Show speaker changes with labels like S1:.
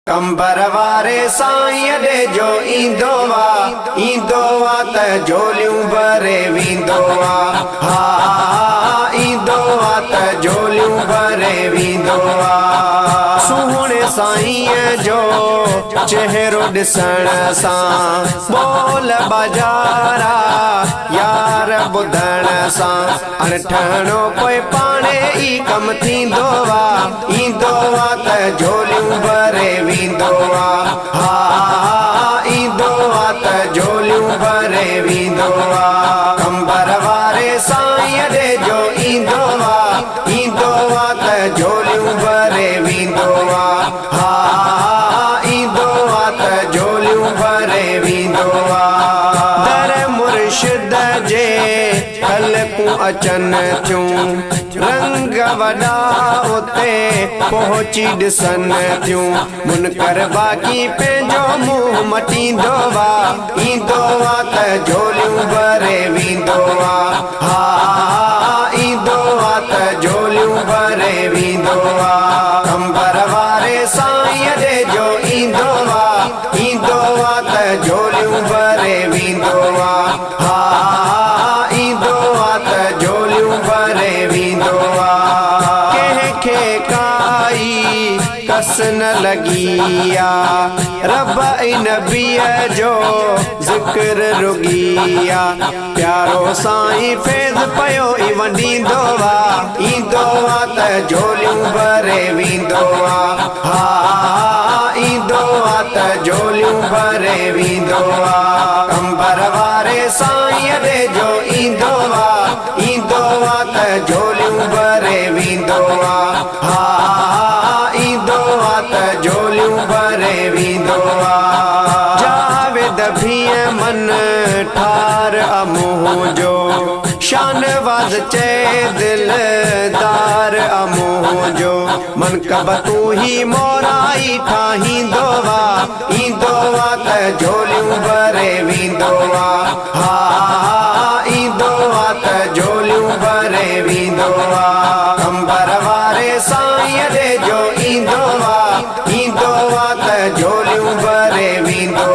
S1: قمبر واري سائينء ڏي جو ايندو آ، ايندو آ ته جهوليون ڀري ويندو آ، ها ايندو آ ته جهوليون ڀري ويندو آ. سهڻي سائينء جو چهرو ڏسڻ سان، ٻول ٻاجهارا يار ٻڌڻ سان، اڻٺهڻو پوء پاڻهي ئي ڪم ٿيندو آ. ايندو آ ته جهوليون ڀري ويندو آ، ها ايندو آ ته جهوليون ڀري ويندو آ. قمبر واري سائينء ڏي جو ايندو آ، ايندو آ ته جهوليون ڀري ويندو آ، ها ايندو آ ته جهوليون ڀري ويندو آ. در مرشد جي خلقون اچن ٿيون، رنگ وڏا اتي پهچي ڏسن ٿيون. منڪر باقي پنهنجو منهن مٽيندو آ، ايندو آ ته جهوليون ڀري ويندو آ، ها ايندو آ ته جهوليون ڀري ويندو آ. قمبر واري سائينء ڏي جو ايندو آ، ايندو آ ته جهوليون ڀري ويندو آ. ها ايندو آ ته جهوليون ڀري ويندو آ. ڪنهن کي ڪائي ڪس نه لڳي آ. رب ۽ نبيء جو ذڪر رڳي آ. پيارو سائين فيض پيو ئي ونڊيندو آ. ايندو آ ته جهوليون ڀري ويندو آ. ها ايندو آ ته جهوليون ڀري ويندو آ. قمبر واري سائينء ڏي جو ايندو آ، ايندو آ ته جهوليون ڀري ويندو آ. ها ايندو آ ته جهوليون ڀري ويندو آ. جاويد ڀينء من ٺار آ منهنجو. شاهنواز چئي دلدار آ منهنجو. منقبتون هي مورائي ٺاهيندو آ، ايندو آ ته جهوليون ڀري ويندو آ، ها ايندو آ ته جهوليون ڀري ويندو آ. قمبر واري سائينء ڏي جو ايندو آ، ايندو آ ته جهوليون ڀري ويندو.